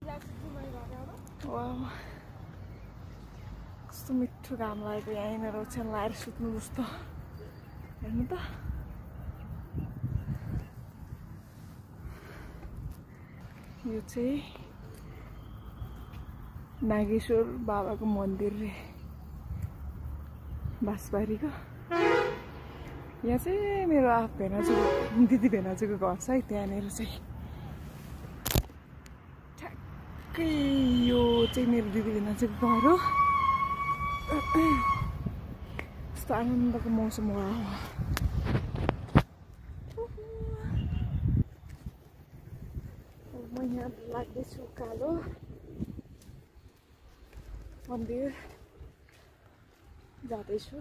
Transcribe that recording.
wow कस्तो मिठो घाम लागेको यहीँनिर ओछ्यान लाएर सुत्नु जस्तो हेर्नु त यो चाहिँ नागेश्वर बाबाको मन्दिर रे बाँसबारीको यहाँ चाहिँ मेरो भेनाजुको दिदी भेनाजुको घर छ है त्यहाँनिर चाहिँ ठ्याक्कै यो चाहिँ मेरो दिदी भेनाजुको घर हो यस्तो आनन्दको मौसम हो म यहाँ लाग्दैछु कालो मन्दिर जाँदैछु